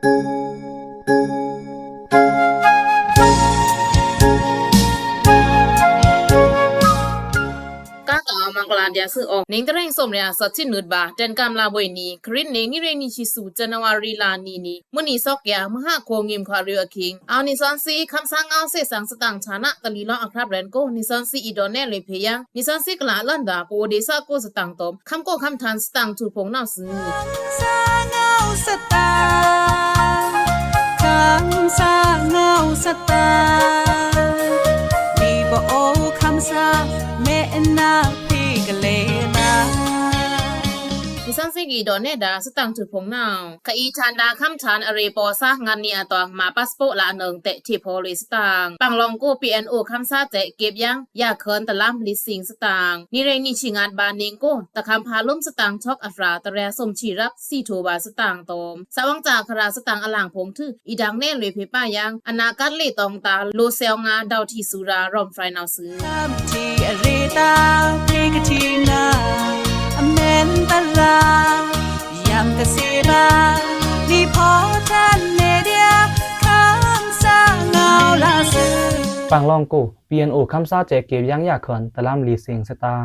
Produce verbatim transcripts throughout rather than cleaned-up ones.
ကားကအမင်္ဂလာဒျာႏသွူအောႏ နေတရင့် သွမ်ပျာႏသွစ်ဆံနွံဘး တန်ကံလဘွေနီ ခရစ်နေ နံရ့ꩻနီဆံသွူ ဇန်နဝါရီလအနီနံၤ မွိုန်နံၤသော့ꩻကယၤ မဟာကိုငိမ်ခွါရူအခိင် အဝ်ႏနီသွဉ်းသီး ခမ်းသားငေါ့ꩻသစ်သင်သတင်ꩻထာန တလီလောင်းအခရပ်ပလန်ကို နီသွဉ်းသီးအီႏဒေါ်နဲလွေဖေႏယင်း နီသွဉ်းသီးကလာ်အလန်ဒါႏ ပအိုဝ်ဒေႏသွုကိုသတင်ꩻတောမ် ခမ်းကိုခမ်းထန်သတင်ꩻထူႏဖုံႏနဝ်ꩻသွူ။ နီသွဉ်းသီးကီးဒေါ်နဲဒါႏ သတင်ꩻထူႏဖုံႏနဝ်ꩻ ကအီႏထန်ဒါႏခမ်းထန်အရေပေါ်သား ငါးနံၤအတွင် မၤပတ်စပို့လနုင်ႏတဲထေဖော်လွေꩻသတင်ꩻ ပင်လောင်ကို ပီအဲန်အိုႏခမ်းသားတဲ က့ပ်ယင်း ယၢၵ်ႈခွဉ်ႏတလမ်းလီသင်ႏသတင်ꩻ နံရ့ꩻနီဆံငါးဘးနင်းကို တခမ်းဖာႏလုမ်းသတင်ꩻထောက်အဖြာႏ တရဲသွမ်ဆံရပ် သီးထူႏဘးသတင်ꩻတောမ် သဝ်းဝင်းစာခရာႏသတင်ꩻအလင်ဖိုင်ႏထွူ အီႏဒေါ်နဲလွေဖေႏပါယင်း အနာဂတ်လေတောင်တာႏ လိုꩻသဝ်းငါဒေါ်ထီးသူရာႏ ရောမ်ဖြိုင်နဝ်ꩻသွူ။ ပင်လောင်ကို ပီအဲန်အိုႏခမ်းသားတဲ က့ပ်ယင်းယၢၵ်ႈခွဉ်ႏတလမ်းလီသင်ႏသတင်ꩻ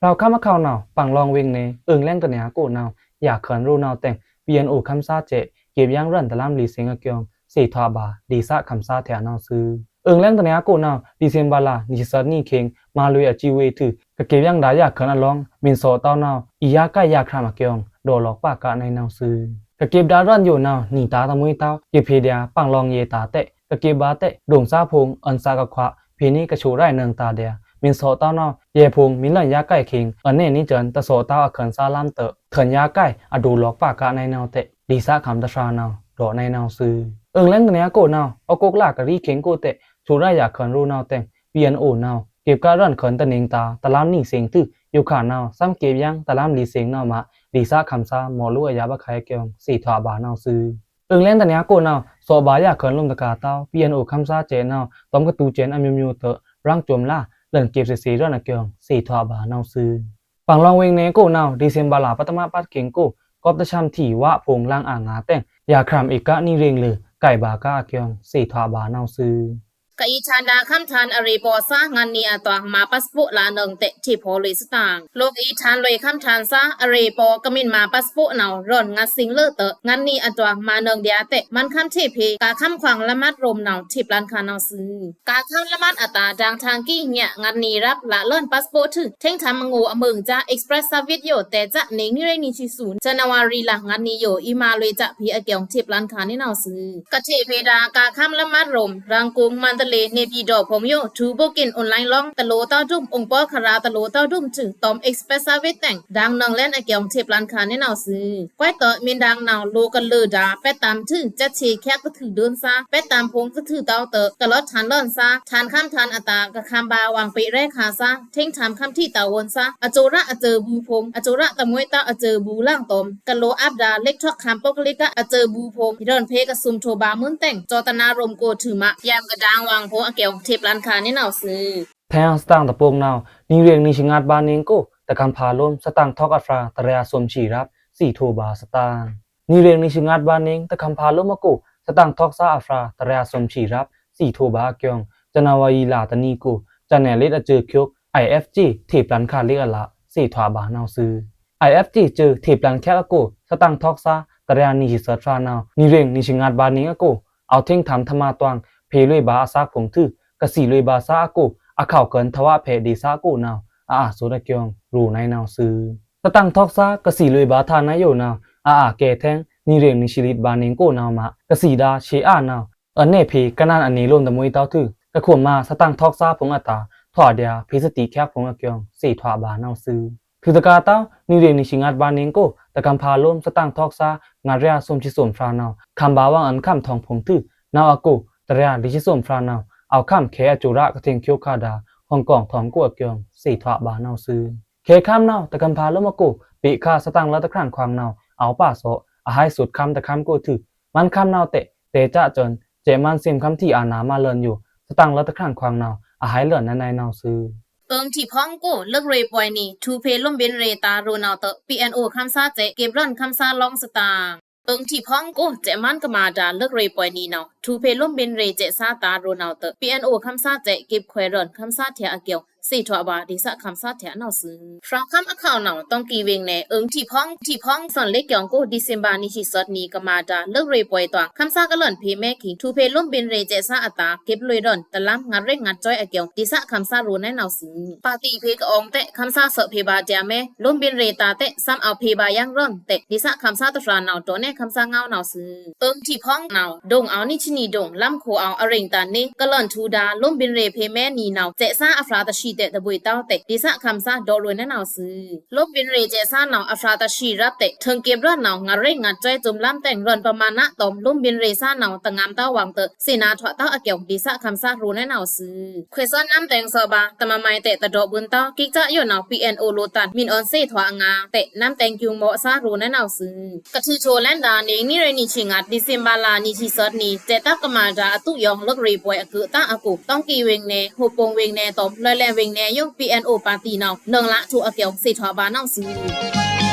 ဖြဝ်ခမ်းအခေါင်နဝ်ꩻ ပင်လောင်ဝိုင်နယ် အိုင်လဲင်းတနံၤအကိုနဝ်ꩻ ယၢၵ်ႈခွဉ်ႏရူနဝ်ꩻတဲင် ပီအဲန်အိုႏခမ်းသားတဲ က့ပ်ယင်းရန်ႏတလမ်းလီသင်ႏအကျိုင်း သေထွာဘး ဒေႏသွုခမ်းသားတဲနဝ်ꩻသွူ။ အိုင်လဲင်းတနံၤအကိုနဝ်ꩻ ဒီစင်ဘာလ နီသွဉ်းသီးနံၤအခိင် မၤလွေအစည်းအဝေးထွူ ကက့ပ်ယင်းဒါႏယၢၵ်ႈခွဉ်ႏအလောင်း မင်းစောတောင်းနဝ်ꩻ အီႏယၢၵ်ႈကိုက်ယၢၵ်ႈခရမ်အကျိုင်း ဒေါ်လောၵ်ႈပာ်ကနဝ်ꩻသွူ။ ကက့ပ်ဒါႏရန်ႏယိုနဝ်ꩻ နီꩻတာႏတမှိုင်းတောင်း က့ပ်ဖေႏဒျာႏ ပင်လောင်ယဲတာႏတဲ ကက့ပ်ဗာႏတဲ ဒိုင်သားဖိုင်ႏ အွဉ်သးကခွားဖဲနေကဆိုရ်းနုင်ꩻတာႏဒျာႏ မင်းစောတောင်းနဝ်ꩻ ယဲဖိုင်ႏ မီးလွဉ်ယၢၵ်ႈကိုက်အခိင် အွဉ်န့ၢ်နီစၢၼ်တသော့တောင်းအခွဉ်ႏသါလမ်းတဲ ထွဉ်ယၢၵ်ႈကိုက်အဒေါ်လောၵ်ႈပာ်ကနဝ်ꩻတဲ ဒေႏသွုခမ်းသားတဲနဝ်ꩻ ဒေါ်နဝ်ꩻသွူ။ အိုင်လဲင်းတနံၤအကိုနဝ်ꩻ အကိုက်လၢကရီခိင်ႏကိုတဲ ဆိုရ်းယၢၵ်ႈခွဉ်ႏရူနဝ်ꩻတဲင် ပီအဲန်အိုႏနဝ်ꩻ က့ပ်ကပ်ရန်ႏခွဉ်ႏတနင်ꩻတာႏ တလမ်းနီသင်ႏထွူ ယိုခါနဝ်ꩻ သမ်က့ပ်ယင်းတလမ်းနီသင်ႏနဝ်ꩻမး ဒေႏသွုခမ်းသား မော့လိုအယပ်ꩻအခိုင်အကျိုင်း သေထွာဘးနဝ်ꩻသွူ။ အိုင်လဲင်းတနံၤအကိုနဝ်ꩻ သော့ဘးယၢၵ်ႈခွဉ်ႏလုမ်းတကာႏတောင်း ပီအဲန်အိုႏခမ်းသားတဲနဝ်ꩻ တွမ်ကတူႏစဲဉ်အမျိုးမျိုးတဲ ရင်းစူမ်လါ လွဉ်က့ပ်သေသေရန်ႏအကျိုင်း သေထွာဘးနဝ်ꩻသွူ။ ပင်လောင်ဝိုင်နယ်အကိုနဝ်ꩻ ဒီစင်ဘာလ ပထမပတ်ခိင်ႏကို ကပ်တသျမ်ထီဝဖိုင်ႏလင်အာႏငါတဲင် ယၢၵ်ႈခရမ်ဧကနံရ့င်ꩻလွေꩻ ကိုက်ဘးကားအကျိုင်း သေထွာဘးနဝ်ꩻသွူ။ ကအီႏထန်ဒါႏခမ်းထန်အရေပေါ်သား ငါးနံၤအတွင် မၤပတ်စပို့လနုင်ႏတဲထေဖော်လွေꩻသတင်ꩻ လိုကအီႏထန်လွေꩻခမ်းထန်သား အရေပေါ်ကမ့ၢ်မၤပတ်စပို့နဝ်ꩻ ရွဉ်ငါသင်ႏလွေꩻတဲ ငါးနံၤအတွင် မၤနုင်ႏဒျာႏတဲ မၼ်းခမ်းထေဖေ ကာႏခမ်းခွင်ႏလမတ်းရုံႏနဝ်ꩻ ထေပျၢၼ်ခါနဝ်ꩻသွူ။ ကာႏခမ်းလမတ်းအတာႏ ဒင်ႏထင်ကီည ငါးနံၤရပ် လလွဉ်ပတ်စပို့ထွူ ထိင်းထမ်ငိုအမုင်ႏကြား express serviceယိုတဲစနေ နံရ့ꩻနီဆံသွူ ဇန်နဝါရီလ ငါးနံၤယို အီႏမၤလွေꩻစဖေအကျိုင်း ထေပျၢၼ်ခါနဝ်ꩻသွူ။ ကထေဖေဒါႏ ကာႏခမ်းလမတ်းရုံႏ ရန်ကုန် မန္တလေး နေပြည်တော်ဖိုင်ႏယို ထူႏဘွိုကင်ꩻ onlineလောင်း တလိုတဝ်ဒုမ်ꩻ အုံပေါခရာႏ တလိုတဝ်ဒုမ်ꩻထွူ တွမ် express serviceတဲင် ဒင်ႏနုင်ႏလဲဉ်အကျိုင်း ထေပျၢၼ်ခါနဝ်ꩻသွူ။ ကွၢ်တဲ မင်းဒင်ႏနဝ်ꩻ လိုကလၢဒါႏ ပက်တမ်ထွူ စက်ခြေခဲကထုးဒိုၼ်းသား ပက်တမ်ဖိုင်ႏကထုးတဝ်တဲ ကလွတ်ထန်လွဉ်သား ထန်ခမ်းထန်အတာႏ ကခမ်ဗာႏဝင်ပေရဲခါသား ထိင်းထမ်ခမ်းထေတဝ်ဝွန်သား အစိုရအစိုဘူဖိုင်ႏ အစိုရတမှိုင်းတဝ်အစိုဘူလင်တွမ် ကလိုအပ်ဒါႏ လက်ထောက်ခံပုဂ္ဂလိကအစိုဘူဖိုင်ႏ ရွဉ်ဖေကသုမ်ထိုဗာႏမွဉ်တဲင် စောဒနာရုံႏကိုထွူမး ယမ်ကဒါႏဝင်ဖိုင်ႏအကျိုင်း ထေပျၢၼ်ခါနဝ်ꩻသွူ။ ထဲသတင်ꩻတပုင်ႏနဝ်ꩻ နံရ့ꩻနီဆံငါးဘးနင်းကို တခမ်ဖာႏလုမ်းသတင်ꩻထောက်အဖြာႏ တရဲသွမ်ဆံရပ် သီးထိုဗာႏသတင်ꩻ နံရ့ꩻနီဆံငါးဘးနင်း တခမ်ဖာႏလုမ်းအကို သတင်ꩻထောက်သားအဖြာႏ တရဲသွမ်ဆံရပ် သီးထိုဗာႏအကျိုင်း ဇန်နဝါရီလတနံၤကို ကနဲလ်လစ်အစိုခုက် အိုင်အက်ဖ်ကဵု ထေပျၢၼ်ခါလစ်အလ သေထွာဘးနဝ်ꩻသွူ။ အိုင်အက်ဖ်ကဵုအစို ထေပျၢၼ်ခါအကို သတင်ꩻထောက်သား တရဲနီဆံသွံရပ်နဝ်ꩻ နံရ့ꩻနီဆံငါးဘးနင်းအကို အဝ်ထိင်းထမ်ထမတွင် ဖေလွေဗာႏအသက်ဖိုင်ႏထွူ ကသီလွေဗာႏသါအကို အခေါက်ကွဉ်ႏထဝဖဲဒေႏသွုကိုနဝ်ꩻ အအာသွတ်အကျိုင်း ရူနဝ်ꩻသွူ။ သတင်ꩻထောက်သား ကသီလွေဗာႏထနဝ်ယိုနဝ်ꩻ အအာကဲထဲင် နံရ့ꩻနီဆံလစ်ဘးနင်းကိုနဝ်ꩻမး ကသီဒါႏ ရှေ့အာနဝ်ꩻ အွဉ်န့ၢ်ဖေကနၣ်အနံၤလုမ်းတမှိုင်းတဝ်ထွူ ကခွမ်မးသတင်ꩻထောက်သားဖိုင်ႏအတာႏ ထွာဒျာႏ ဖေသတိခက်ဖိုင်ႏအကျိုင်း သေထွာဘးနဝ်ꩻသွူ။ ထွူတကာႏတဝ် နံရ့ꩻနီဆံငါးဘးနင်းကို တခမ်ဖာႏလုမ်းသတင်ꩻထောက်သား ငါးရဲသွမ်ဆံသွံရပ်နဝ်ꩻ ခမ်ဗာႏဝင်အွဉ်ခမ်ထောင်ဖိုင်ႏထွူ နဝ်ꩻအကို တရဲလွံၢ်ဆံသွံရပ်နဝ်ꩻ အဝ်ခမ်ခဲအစိုရကထိင်ချိုခါဒါႏ ဟွင်ကောင်ထောင်ကိုအကျိုင်း သေထွာဘးနဝ်ꩻသွူ။ ခဲခမ်နဝ်ꩻ တခမ်ဖာႏလုမ်းအကို ပေခါသတင်ꩻလၢတခရံာ်ခွင်နဝ်ꩻ အဝ်ပာသွတ် အဟိုက်သွတ်ခမ်တခမ်ကိုထွူ မန်ခမ်နဝ်ꩻတဲ တဲကၠာ်ကၠိုၼ် စဲ့မန်သ့မ်ခမ်ထံအါနါမလွဉ်ယို သတင်ꩻလၢတခရံာ်ခွင်နဝ်ꩻ အဟိုက်လွဉ်နဝ်ꩻသွူ။ အိုင်ထီဖောင်ႏကို လွိုက်ရေပွိုင်ႏနီ ထူဖေလုမ်းဗဉ်ႏရေတာႏရူနဝ်ꩻတဲ ပီအဲန်အိုႏခမ်းသားတဲ က့ပ်လွဉ်ခမ်းသားလောင်းသတင်ꩻ အွင်ထီဖွင်ကို စဲ့မန်းကမာဒါ လွိုက်ရေပွဲနံနဝ် ထုးဖေႏလိုမ်းဗဉ်ရေစဲ့စားအတာႏ ရိုနဝ်တ ပီအဲန်အို ခမ်းစားစဲ့ ဂိပ်ခွဲႏရွိုန် ခမ်းစားထျꩻအကျိုး သေထွာဘါဒေသခမ်းစားထျꩻနဝ်ꩻသွူ။ ဖြောင့်ခမ်းအခေါင်နဝ် တောင်ကီဝေင်နယ် အွင်ထီဖွင် ထီဖွင် သွဉ်လွေ့ကျောင်းကို ဒီစင်ဘာ နံရှီသွက်နံ ကမာဒါ လွိုက်ရေပွဲအသွင် ခမ်းစားကလန်ဖေႏမဲခင် ထုးဖေႏလိုမ်းဗဉ်ရေစဲ့စားအတာႏ ဂိပ်လွေႏရွိုန် တလမ်း ငတ်ရဲငတ်စွဲအကျိုး ဒေသခမ်းစားရိုနဝ်ꩻသွူ။ ပါတီဖေႏကအွင်တဲ ခမ်းစားသွက်ဖေႏဗာႏတြာမဲ လိုမ်းဗဉ်ရေတာႏတဲ သမ်ႏအဝ်ဖေႏဗာႏယင်းရွိုန်တဲ ဒေသခမ်းစားတြာနဝ် ဒေါ်နဲခမ်းစားငဝ်းနဝ်ꩻသွူ။ အွင်ထီဖွင်နဝ် ဒုံအဝ် နံရှီနံဒုံ လမ်းခိအဝ် အရင်တန်နေ ကလန်ထုးဒါ လိုမ်းဗဉ်ရေဖေႏမဲနံနဝ် စဲ့စားအဖြာတရှီတဲ တဗွေတဝ်တဲ ဒေသခမ်းစားဒေါ်ရွိုနဝ်ꩻသွူ။ လိုမ်းဗဉ်ရေစဲ့စားနဝ် အဖြာတရှီရပ်တဲ ထွဉ်ဂိပ်ရွိုန်နဝ် ငတ်ရဲငတ်စွဲ စုမ်လမ်းတဲင် ရွိုန်ပမာနတွမ် လိုမ်းဗဉ်ရေစဲ့စားနဝ် တငမ်းတဝ်ဝွင်တဲ သေနာထွာတဝ်အကျိုး ဒေသခမ်းစားရိုနဝ်ꩻသွူ။ ခွေသွဉ်နမ်းတဲင်သွက်ဗာႏ တမမိုင်တဲ တဒေါ်ဗွိုန်တဝ် ကိကျာယိုနဝ် ပီအဲန်အို လိုတန် မဉ်အွန်သေထွာအငါတဲ နမ်းတဲင်ကျူမော့စားရိုနဝ်ꩻသွူ။ ကထုးထိုလန်ဒါ နင်နွေနံရှီငတ် ဒီစင်ဘာလ နံရှီသွက်နံ စဲ့တပ်ကမာဒါ အသုယောင် လွိုက်ရေပွဲအကုတအကို တောင်ကီဝေင်နယ် ဟိုပုံဝေင်နယ်တွမ် လွိုက်လဲဝေင်နယ်ယို ပီအဲန်အို ပါတီနဝ် နွိုင်လထုးအကျိုး သေထွာဘါနဝ်ꩻသွူ။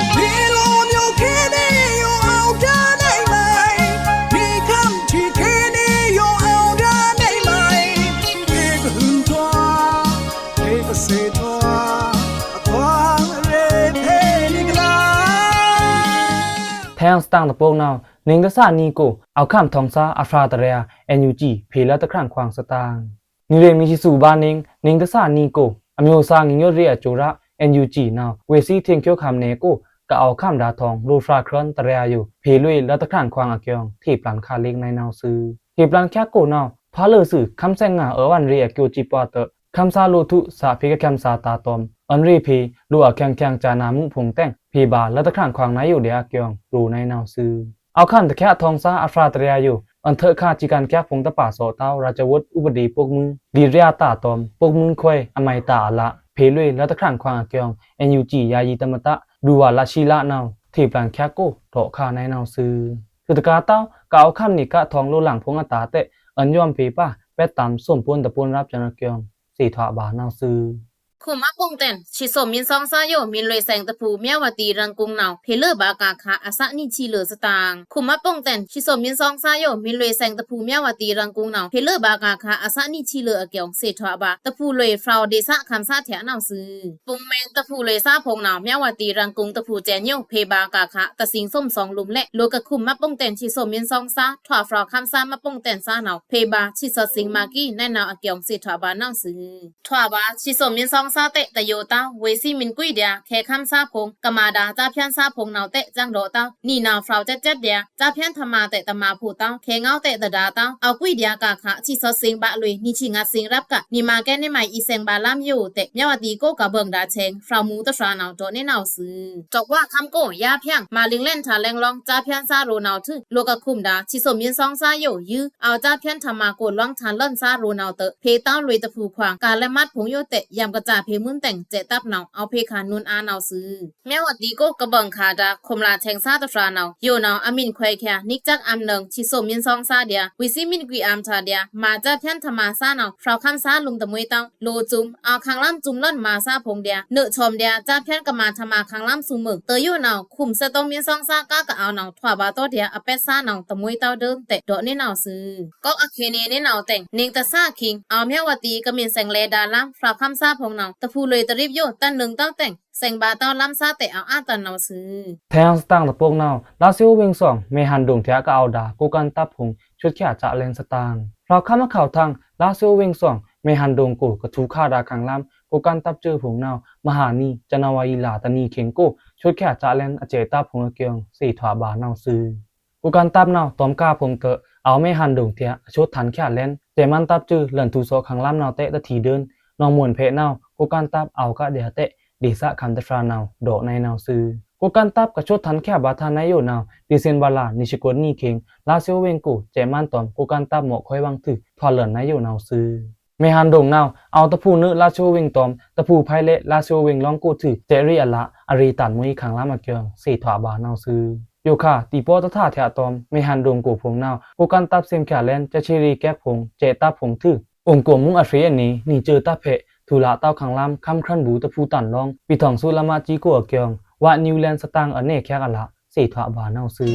ထျောင့်စတန်တပုတ်နဝ် နင်တသနံကို အဝ်ခမ်းထောင်စား အဖြာတြာ အန်ယူဂျီ ဖေႏလွိုက်တခမ်းခွင်စတန်။ နံရ့မီရှီသူဗာႏနင် နင်တသနံကို အမျိုးသားညီညွတ်ရေးအစိုးရ အန်ယူဂျီနဝ် ဝေ့သီးထင်ႏကျိုးခမ်းနယ်ကို ကအဝ်ခမ်းဒါထောင် လိုဖြာခြွဉ်တြာယို ဖေႏလွေလွိုက်တခမ်းခွင်အကျိုး ထေပလန်ခါလစ်နဝ်ꩻသွူ။ ထေပလန်ခါကိုနဝ် ဖားလွေ့သွူ ခမ်းသင်ငါ အွောန်ရေအကျိုးစပ်ပာတဲ ခမ်းစားလိုထုသ့ဖေႏကခမ်းစားတာႏတွမ် အွောန်ရေဖေႏ လိုအပ်ခဲင်ခဲင်စနစ်မူဖုံႏတဲင် ဖေႏဗာႏလွိုက်တခမ်းခွင်နဝ်ယိုဒျာအကျိုး ရိုနဝ်ꩻသွူ။ အဝ်ခမ်းတခါထောင်စား အဖြာတြာယို အွောန်ထွဲခါစည်းကမ်းခါဖုံႏတပါသော့တဝ် ရာဇဝတ်ဥပဒေပုဒ်မ ဒုတိယတာႏတွမ် ပုဒ်မခွဲ အမိုက်တာအလ ဖေႏလွေလွိုက်တခမ်းခွင်အကျိုး အန်ယူဂျီ ယာယီသမ္မတ ဒူဝါလရှီလနဝ် ထေပလန်ခါကို ထောက်ခံနဝ်ꩻသွူ။ ထုးတကာတဝ် ကအဝ်ခမ်းနံကထောင်လိုလင်ဖုံႏအတာႏတဲ အွောန်ယွမ်းဖေႏပါ ပဲတမ်းသုမ်ပုန်တပုန်ရပ်စံအကျိုး သေထွာဘါနဝ်ꩻသွူ။ ခုမ်ႏမတ်ပုံတင် ချစ်ကြည်ရေး မြင်းဆောင်စားယို မီလွေဆိုင်တဖူ မြဝတီ ရန်ကုန်နဝ် ဖေႏလွေဗာႏကာခါ အသနံချီလွေစတန်။ ခုမ်ႏမတ်ပုံတင် ချစ်ကြည်ရေး မြင်းဆောင်စားယို မီလွေဆိုင်တဖူ မြဝတီ ရန်ကုန်နဝ် ဖေႏလွေဗာႏကာခါ အသနံချီလွေအကျိုး သေထွာဘါ တဖူလွေဖြောင့်ဒေသခမ်းစားထျꩻနဝ်ꩻသွူ။ ပုံမှန်တဖူလွေစားဖုံႏနဝ် မြဝတီ ရန်ကုန်တဖူစဲ့ယို ဖေႏဗာႏကာခါ တသင်သုမ်သွင်လုမ်လဲ့ လိုကခုမ်ႏမတ်ပုံတင် ချစ်ကြည်ရေး မြင်းဆောင်စား ထွာဖြောင့်ခမ်းစား မှတ်ပုံတင်စားနဝ် ဖေႏဗာႏ ချစ်ကြည်ရေး မြင်းဆောင်စားနဝ်အကျိုး သေထွာဘါနဝ်ꩻသွူ။ ထွာဘါႏ ချစ်ကြည်ရေး မြင်းဆောင်စားတဲ တယိုတဝ် ဝေ့သီးမဉ်ကွီဒျာ ခဲခမ်းစားဖုံႏ ကမာဒါ ကျားဖြန့်စားဖုံႏနဝ်တဲ စံဒေါ်တဝ် နံနဝ်ဖြောင့်စက်စက်ဒျာ ကျားဖြန့်ထမာတဲ တမာဖိုတဝ် ခဲငေါတဲ တဒါတဝ် အဝ်ကွီဒျာကာခါ ချစ်ကြည်ရေး ဗာႏလွေ နံချီငတ်သင်ရပ်က နံမကဲနံမအီသင်ဗာႏလမ်းယိုတဲ မြဝတီကို ကဗွင်ဒါဆဲင် ဖြောင့်မူတြာနဝ် ဒေါ်နဲနဝ်ꩻသွူ။ ကျောက်ဝါခမ်းကို ယားဖြန့် မၤလင်လဲန် ထါလဲန်လောင်း ကျားဖြန့်စားရိုနဝ်ထုး လိုကခုမ်ႏဒါ ချစ်ကြည်ရေး မြင်းဆောင်စားယို ယု အဝ်ကျားဖြန့်ထမာကို လွှမ်းထါလဲန်စားရိုနဝ်တဲ ဖေႏတဝ်လွေတဖူခွင် ကလဲမတ်ဖုံႏယိုတဲ ယံကစၢ်ဖေႏမွိုင်းတဲင် စဲ့တပ်နဝ် အဝ်ဖေႏခါနွိုန်အာနဝ်ꩻသွူ။ မြဝတီကို ကဗွင်ခါဒါ ခုမ်ႏလာဆဲင်စားတြာနဝ် ယိုနဝ် အမဉ်ခွဲခါ နံကစက်အမ်းနွိုင် ချစ်ကြည်ရေး မြင်းဆောင်စားဒျာ ဝေ့သီးမဉ်ကွီအမ်းထါဒျာ မၤကျားဖြန့်ထမာစားနဝ် ဖြောင့်ခမ်းစားလုမ်တမှွေတဝ် လိုစုမ် အဝ်ခမ်းလမ်းစုမ်လဲန်မၤစားဖုံႏဒျာ နွိုစုမ်ဒျာ ကျားဖြန့်ကမၤထမာခမ်းလမ်းစုမ်မွိုင် တယိုနဝ် ခုမ်ႏစက်တုံး မြင်းဆောင်စားကါကအဝ်နဝ် ထွာဘါႏတောဒျာ အပျဲစားနဝ် တမှွေတဝ်ဒိုင်တဲ ဒေါ်နဲနဝ်ꩻသွူ။ ကောက်အခဲနေနေနဝ်တဲင် နင်တသခင် အဝ်မြဝတီကမဉ်စဲင်လဲဒါလမ်း ဖြောင့်ခမ်းစားဖုံႏနဝ် တဖူလွေတရစ်ယို တန်နွိုင်တဝ်တဲင် စဲင်ဗာႏတဝ်လမ်းစားတဲ အဝ်အာတန်နဝ်ꩻသွူ။ ထျောင့်စတန်တပုတ်နဝ် လါသီးဝ့င်သွင် မဲဟန်ဒုံထျာကအဝ်ဒါ ကိုးကန့်တပ်ဖုံႏ ဆွတ်ချာစလဲန်စတန်။ ဖြောင့်ခမ်းအခေါင်ထံင် လါသီးဝ့င်သွင် မဲဟန်ဒုံကို ကထူခါဒါခမ်းလမ်း ကိုးကန့်တပ်စွိုဖုံႏနဝ် မဟာနီ ဇန်နဝါရီလတနံၤခင်းကို ဆွတ်ချာစလဲန်အစဲ့တပ်ဖုံႏအကျိုး သေထွာဘါနဝ်ꩻသွူ။ ကိုးကန့်တပ်နဝ် တွမ်ကါဖုံႏတဲ အဝ်မဲဟန်ဒုံထျာ အဆွတ်ထန်ချာလဲန် စဲ့မန်းတပ်စွို လဲန်ထူသော့ခမ်းလမ်းနဝ်တဲ တထီဒိုင် နောင်မွိုင်ဖဲနဝ် ကိုးကန့်တပ်အဝ်ကဒျာတဲ ဒေသခမ်းတြာနဝ် ဒေါ်နဲနဝ်ꩻသွူ။ ကိုးကန့်တပ်ကဆွတ်ထန်ချာဗာႏထါနဝ်ယိုနဝ် ဒီစင်ဘာလ နံရှီခွံနံၤခင်း လါသီးဝ့င်ကို စဲ့မန်းတွမ် ကိုးကန့်တပ်မော့ခွဲဝင်ထုး ထွာလဲန်နဝ်ယိုနဝ်သွူ။ မဲဟန်ဒုံနဝ် အဝ်တဖူနွို လါသီးဝ့င်တွမ် တဖူဖိုင်လဲ လါသီးဝ့င်လောင်းကိုထုး စဲ့ရေအလ အရေတန်မှွေခမ်းလမ်းအကျိုး သေထွာဘါနဝ်သွူ။ ယိုခါ တီပေါတထါထျာတွမ် မဲဟန်ဒုံကိုဖုံႏနဝ် ကိုးကန့်တပ်စဲ့ချာလဲန် စဲ့ချီရီကဲက်ဖုံႏ စဲ့တပ်ဖုံႏထုး အိုင်ကိုမုန်းအထေအနီ နီစွိုတပ်ဖဲ ထူလတဝ်ခမ်းလမ်း ခမ်းခြွဉ်ဘူတဖူတန်လောင်း ပီထောင်စုလက်မှတ်ကြီးကိုအကျိုး ဝါနယူလဲန်စတန်အနဲချာကအလ သေထွာဘါနဝ်သွူ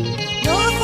။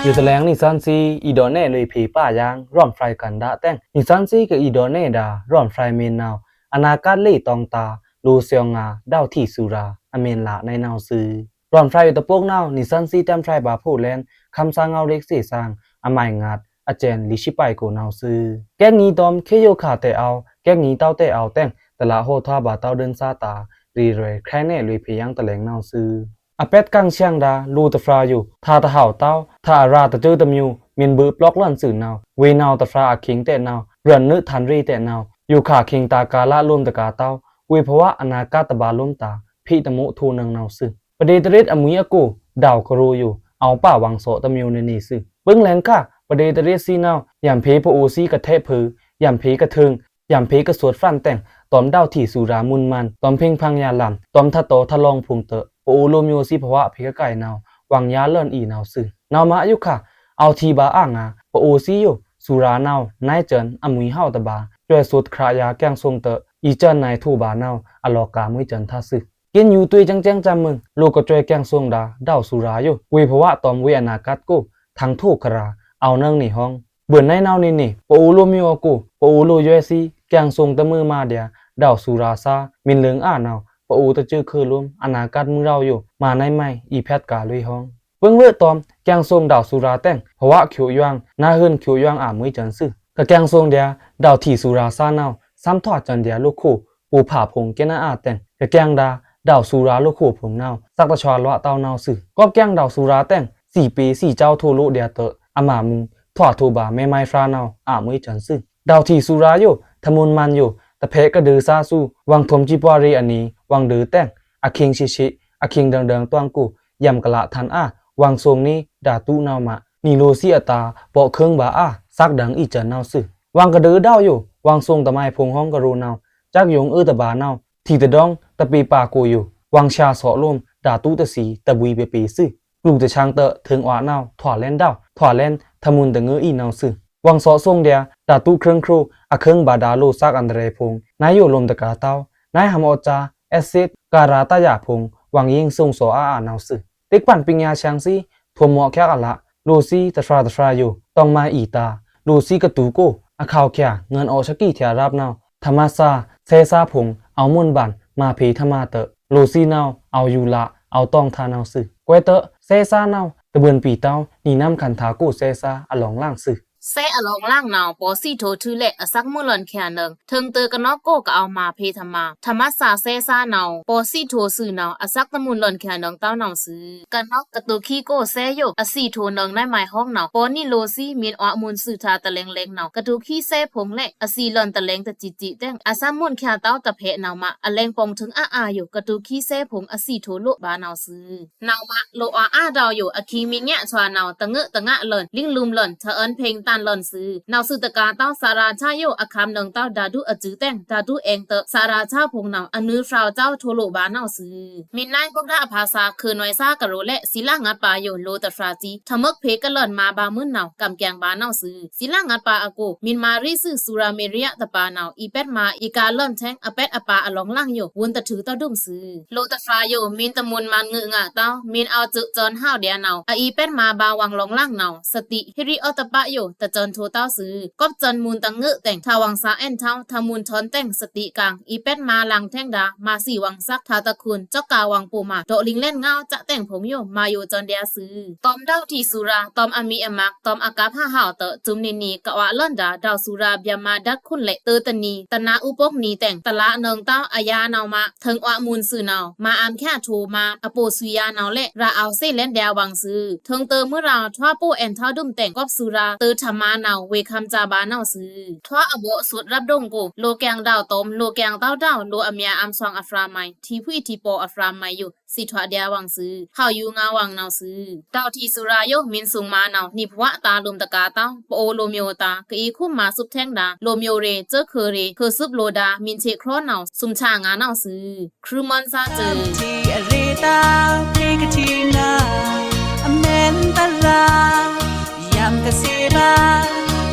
လိုꩻတလဲင်ႏနီသွဉ်းသီး အီႏဒေါ့ꩻနဲလွေꩻဖေႏပါယင်း ရွမ်ꩻဖြိုင်ႏကန္ဒာတဲင် နီသွဉ်းသီးကအီႏဒေါ့ꩻနဲဒါ ရွမ်ꩻဖြိုင်ႏမင်းနဝ်ꩻ အနာဂတ်လေးတွင်ꩻတာႏ လိုꩻစွောင်ꩻငါႏ ဒဝ်ꩻထီꩻစွူꩻရာႏ အမဉ်ႏလာꩻနဝ်ꩻသွူ။ ရွမ်ꩻဖြိုင်ႏတပုတ်နဝ်ꩻ နီသွဉ်းသီးတဲမ်းဖြိုင်ႏဗာႏဖိုက်လဲန် ခမ်းသားငေါ့ꩻရိတ်ꩻသေ့ꩻသင် အမိုင်ငါး အစဲဉ်ႏလေးဆံပိုင်ꩻကိုꩻနဝ်ꩻသွူ။ ကဲကငီးတွမ်ႏ ခေယိုခါတဲꩻအဝ်ႏ ကဲကငီးတဝ်းတဲꩻအဝ်ႏတဲင် တလးဟောထွားဗာႏတဝ်းဒိုင်ႏသားတာႏ ရေရွယ်ႏ ခဲနဲလွေꩻဖေႏယင်းတလဲင်ႏနဝ်ꩻသွူ။ အပျောက်ကွယ်သင်ꩻဒါႏ လိုꩻတဖြာႏယို ထာꩻတဟဝ်ꩻတဝ်း ထာꩻအရာꩻတစူးတမျိုး မီႏဗွိုက်ပျောက်လွန်သွူနဝ်ꩻ ဝေနဝ်ꩻတဖြာႏအခိင်တဲꩻနဝ်ꩻ ရွဉ်ႏနုတ်ꩻထန်ရေတဲꩻနဝ်ꩻ ယိုခါခိင်တာႏကာꩻလꩻလိုမ်းတကာႏတဝ်း ဝေꩻဖဝအနာဂတ်တဗာႏလိုမ်းတာႏ ဖေႏတမိုးထိုꩻနွောင်ꩻနဝ်ꩻသွူ။ ပဒေႏတရစ်အမွီအကို ဒဝ်ꩻကရိုယို အဝ်ႏပါဝွင်ꩻသော့ꩻတမျိုးနွောင်ꩻသွူ။ ဗွိုင်းလဲင်ႏခါ ပဒေႏတရစ်သီးနဝ်ꩻ ယံဖေႏပအိုဝ်သီးကထဲꩻဖိုꩻ ယံဖေႏကထိုင် ယံဖေႏကသွတ်ꩻဖြန်တဲင် တွမ်ႏဒဝ်ꩻထီꩻစွူꩻရာႏမွဉ်ႏမန် တွမ်ႏဖင်းဖင်ႏယာႏလမ်း တွမ်ႏထာꩻတောꩻထာꩻလောင်ꩻဖိုင်ႏတွော့ꩻ ပအိုဝ်လိုꩻမျိုးသီးဖဝဖေႏကကိုင်နဝ်ꩻ ဝွင်ꩻယါလွန်ꩻအီနဝ်ꩻသွူ။ နဝ်ꩻမꩻယိုခါ အဝ်ႏထီဗာႏအာငါ ပအိုဝ်သီးယို စွူꩻရာႏနဝ်ꩻ နွောင်ꩻစဲဉ်ႏအမွီဟဝ်တဗာႏ စွဲꩻသွတ်ꩻခြောက်ရာႏ ကျင်ꩻသွင်ꩻတွော့ꩻ အီႏစဲဉ်ႏနွောင်ꩻထိုꩻဗာႏနဝ်ꩻ အလောက်ကမိုင်စဲဉ်ႏထာꩻသွူ။ ကင်းယူꩻတွေꩻစဲင်စဲင်စမ်းမွင် လိုꩻကစွဲꩻကျင်ꩻသွင်ꩻဒါႏ ဒဝ်ꩻစွူꩻရာႏယို ဝေꩻဖဝတွမ်ႏဝေꩻအနာဂတ်ကို ထင်ꩻထိုꩻခြရာႏ အဝ်ႏနွောင်ꩻနေဟွောင်း ဗွိုင်းနွောင်ꩻနဝ်ꩻနေနေ ပအိုဝ်လိုꩻမျိုးအကို ပအိုဝ်လိုꩻယွဲသီး ကျင်ꩻသွင်ꩻတမွိုးမွားဒျာႏ ဒဝ်ꩻစွူꩻရာႏသား မီႏလိုင်ꩻအာနဝ်ꩻ ပအိုဝ်တစူးခုꩻလိုမ်း အနာဂတ်မွိုးရောင်ꩻယို မွိုးနွောင်ꩻမွိုး အီႏဖျက်ကာႏလွေꩻဟွောင်း ဗွိုင်းဝွေꩻတွမ်ႏကျင်ꩻသွင်ꩻဒဝ်ꩻစွူꩻရာႏတဲင် ဖဝခိုယွင် နွောင်ꩻဟိုင်ခိုယွင်ꩻအာႏမွိုးစဲဉ်ႏသွူ။ ကကျင်ꩻသွင်ꩻဒျာႏ ဒဝ်ꩻထီꩻစွူꩻရာႏသားနဝ်ꩻ သမ်းထွားစဲဉ်ႏဒျာႏလိုꩻခို ပူႏဖါဖိုင်ႏကေနအာႏတဲင် ကကျင်ꩻဒါႏ ဒဝ်ꩻစွူꩻရာႏလိုꩻခိုဖိုင်ႏနဝ်ꩻ သက်တဆွာလွာꩻတဝ်းနဝ်ꩻသွူ။ ကော့ꩻကျင်ꩻဒဝ်ꩻစွူꩻရာႏတဲင် သီးပေသီးကျောဝ်းထိုꩻလိုꩻဒျာႏတွော့ꩻ အမွိုးမွိုး ထွားထိုꩻဗာႏမဲမိုင်းဖြားနဝ်ꩻ အာႏမွိုးစဲဉ်ႏသွူ။ ဒဝ်ꩻထီꩻစွူꩻရာႏယို ထမွဉ်ႏမန်ယို တဖဲကဒုသားသွူ ဝွင်ꩻထွမ်ႏစံပွားရေအနီ ဝွင်ꩻဒုးတဲင် အခိင်ရှေ့ရှေ့ အခိင်ဒွင်ဒွင်တွင်ꩻကို ယံကလးထန်အာ ဝွင်ꩻသွင်ꩻနီဒါႏတူးနဝ်ꩻမွိုး နီလိုꩻသီးအတာႏ ဗော့ခုင်းဗာႏအာ သက်ဒင်ႏအီစဲဉ်ႏနဝ်ꩻသွူ။ ဝွင်ꩻကဒုသားယို ဝွင်ꩻသွင်ꩻတမိုင်ဖိုင်ႏဟွောင်းကရိုနဝ်ꩻ စက်ရုံႏအုတဗာႏနဝ်ꩻ ထီႏတဒေါင်း တပေပါကိုယို ဝွင်ꩻဆာသော့ꩻလိုမ်း ဒါႏတူးတသီး တဗွီပေပေသွူ ကျူတချောင်းတွော့ꩻ ထိုင်ဝွာနဝ်ꩻ ထွားလဲဉ်ဒဝ်ꩻ ထွားလဲဉ်ထမွဉ်ႏတငိုးအီနဝ်ꩻသွူ။ ဝွင်ꩻသော့ꩻသွင်ꩻဒျာႏ ဒါႏတူးခြိုင်ခြိုင် အခိင်ဗာႏဒါႏလိုꩻသက်အန္တရာယ်ဖိုင်ႏ နွောင်ꩻယိုလိုမ်းတကာႏတဝ်း နွောင်ꩻဟမ်ꩻအော့ꩻစာ အက်စစ် ကာရာတရာဖိုင်ႏ ဝွင်ꩻယိင်းသွင်ꩻသော့ꩻအာအာနဝ်ꩻသွူ။ တိတ်းပန်ပညာဆိုင်သီး ထွမ်ꩻမော့ꩻချက်အလ လိုꩻသီးတဖြားတဖြားယို တွင်ꩻမွိုးအီတာႏ လိုꩻသီးကတူးကို အခဝ်ႏချာ ငွဉ်အော့ꩻသကီးထျာရပ်နဝ်ꩻ ထမဆာ သဲသားဖိုင်ႏ အဝ်ႏမွဉ်ဗန် မၤဖေႏထမတွော့ꩻ လိုꩻသီးနဝ်ꩻ အဝ်ႏယူလ အဝ်ႏတွင်ꩻထနဝ်ꩻသွူ။ ကွဲးတွော့ꩻ သဲသားနဝ်ꩻ တဗွိုင်းပီတောင်း နီနွံခါꩻသာႏကိုသဲသား အလောင်ႏလင်သွူ။ သဲအလောင်ႏလင်နဝ်ꩻ ပော့ꩻသီးထိုꩻထွူလဲ့ အသက်မွိုးလွန်ႏချာနွောင်ꩻ ထိုင်တွော့ꩻကနော့ꩻကိုကအဝ်ႏမၤဖေႏထမ ထမဆာသဲသားနဝ်ꩻ ပေ့ꩻသီးထိုꩻသွူနဝ်ꩻ အသက်တမွိုးလွန်ႏချာနွောင်ꩻတဝ်းနဝ်ꩻသွူ။ ကနော့ꩻကတူးခံကိုသဲယို အသီးထိုꩻနွောင်ꩻနွောင်ꩻမွိုးဟွောင်းနဝ်ꩻ ပေ့ꩻနီလိုꩻသီးမီႏဝွားမွဉ်သွူထါတလဲင်လဲင်နဝ်ꩻ ကတူးခံသဲဖိုင်ႏလဲ့ အသီးလွန်ႏတလဲင်တစံတစံတᩢင် အသက်မွိုးလွန်ႏချာတဝ်းတဖဲနဝ်ꩻမွိုး အလဲင်ꩻပွင်ထိုင်အာအာယို ကတူးခံသဲဖိုင်ႏ အသီးထိုꩻလိုဗာႏနဝ်ꩻသွူ။ နဝ်ꩻမွိုးလိုꩻဝွာအာဒဝ်ယို အခိင်မီညါထွာနဝ်ꩻ တငိုးတငါလွန်ꩻ လိင်းလုမ်လွန်ꩻ ထအွဉ်းဖျိင်ႏတန်လွန်သွူ။ နဝ်ꩻသွူတကာႏတဝ်း သရာႏချောင်းယို အခမ်းနွောင်ꩻတဝ်း ဒါႏတူးအစူးတᩢင် ဒါႏတူးအဲင်ႏတွော့ꩻ သရာႏချောင်းဖိုင်ႏနဝ်ꩻ အနွိုးဖြောင်းႏတဝ်းထိုꩻလိုဗာႏနဝ်ꩻသွူ။ မီႏနွောင်ꩻဗုဒ္ဓဘာသာ ခိုန်နွောင်ꩻသားကရိုလဲ့ သီလငတ်ပါယို လိုꩻတဖြားသီး ထမွိုးဖေႏကလွန်ႏမွားဗာႏမွိုးနဝ်ꩻ ကမ်ႏကျင်ꩻဗာႏနဝ်ꩻသွူ။ သီလငတ်ပါအကို မီႏမာရိသု သုရာမေရယတပါနဝ်ꩻ အီႏပျက်မွား အီႏကာႏလွန်ႏထဲင် အပျက်အပါအလောင်ႏလင်ယို ဝွဉ်တထုးတဝ်းဒုမ်သွူ။ လိုꩻတဖြားယို မီႏတမွိုးမွန်ငိုငါတဝ်း မီႏအဝ်ႏစွိုက်စွန်ႏဟဝ်ႏဒျာႏနဝ်ꩻ အီႏပျက်မွားဗာႏဝွင်ႏလောင်ႏလင်နဝ်ꩻ သတိ ဟီရိအော့တပယို တစွန်ႏထိုꩻတဝ်းသွူ။ ကွပ်စွန်ႏမွုန်တငိုးတᩢင် ထဝွင်ႏသးအဲᩢန်ႏထွန်း ထမွိုးထွန်းတᩢင် သတိကင် အီႏပျက်မွားလင်ႏထဲင်ဒါႏ မွားသီဝွင်ႏသက် ထတခွုန်ႏ စွောက်ကာႏဝွင်ႏပူၤမွား ဒေါ့ꩻလိင်ႏလဲဉ်ငေါက᩻တᩢင်ဖိုင်ႏယို မွားယိုစွန်ႏဒျာႏသွူ။ တွမ်ႏဒဝ်ꩻထီꩻစွူꩻရာႏ တွမ်ႏအမီႏအမွိုး တွမ်ႏအကပ်ဟဝ်တဝ်း စုမ်နီနီကဝလွန်ႏဒါႏ ဒဝ်ꩻစွူꩻရာႏဗျာႏမွားဒါႏခွုန်လဲ့ တိုတနံၤ တနွေဦးပုကနံၤတၢင် တလွေနွောင်ႏတဝ်း အယွဲနဝ်ꩻမွိုး ထိုင်ဝွားမွိုးသွူနဝ်ꩻ မွားအမ်ႏချာထိုꩻမွား အပိုꩻသွူယွဲနဝ်ꩻလဲ့ ရာႏအဝ်ႏသေလဲဉ်ဒျာႏဝွင်ႏသွူ။ ထိုင်တွော့ꩻမွိုးရောင်ႏ ထွားပို့အဲၣ်ထွားဒုမ်တၢင် ကွပ်စွူꩻရာႏ တိုထမွားနဝ်ꩻ ဝေႏခမ်းစၢဘွားနဝ်ꩻသွူ။ ထွားအဘိုးသွူတ်းရပ်ဒုံကို လိုꩻကင်ႏဒဝ်ꩻတွမ်ႏ လိုꩻကင်ႏတဝ်းဒဝ်ꩻ လိုꩻအမျွဲအမ်းသွင်အဖြားမွိုး ထီႏဖှီထီႏပော့အဖြားမွိုးယို သီထွားဒျာႏဝွင်ႏသွူ။ ဟဝ်ယူငါဝွင်ႏနဝ်ꩻသွူ။ ဒဝ်ꩻထီꩻစွူꩻရာႏယို မီႏသုင်မွားနဝ်ꩻ နီဖဝတာႏလိုမ်းတကာႏတဝ်း ပအိုဝ်လိုꩻမျိူးတာႏ ကအီႏခုမ်မွားသွူပ်းထဲင်ဒါႏ လိုꩻမျိူးရေꩻ စွိုꩻခုရေꩻ ခုးသွူပ်းလိုဒါႏ မီႏထေꩻခြောက်နဝ်ꩻ သွမ်ꩻသ᩻ငါးနဝ်ꩻသွူ။ ခရူးမွန်သꩻစူ။ ထီႏအရေႏတာႏ ဖေႏကထီႏငါႏ အမဲန်တရာႏ ယမ်ကသေဘွား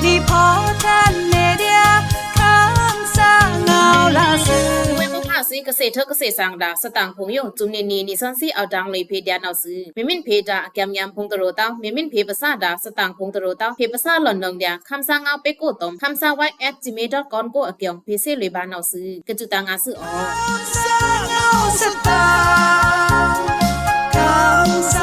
နီဖော်ထန်နေဒျာႏ ခမ်းသꩻငဝ်းလꩻသွူ။ သေကဆဲးထွဲကဆဲးသင်ဒါႏ သတင်ꩻခုံႏယို ဇွန်လနံနံနံသွဉ်သီး အဝ်ႏတန်းလွေꩻဖေႏဒျာႏနဝ်ꩻသွူ။ မ့မ့ၟ်ဖေႏဒါႏ အကဲမ်းငမ်းဖုံႏတရူႏတဝ်း မ့မ့မ့ၟ်ဖေႏပသဒါႏ သတင်ꩻခုံႏတရူႏတဝ်း ဖေႏပသလော့ꩻနောင်ႏဒျာႏ ခမ်းသားငါးပက်ကိုတုမ် ခမ်းသားဝိုက် at gmail dot com ကိုအကျုံ ဖေႏသေလွေꩻဗာႏနဝ်ꩻသွူ။ ကစူးတန်ႏငါသွူ။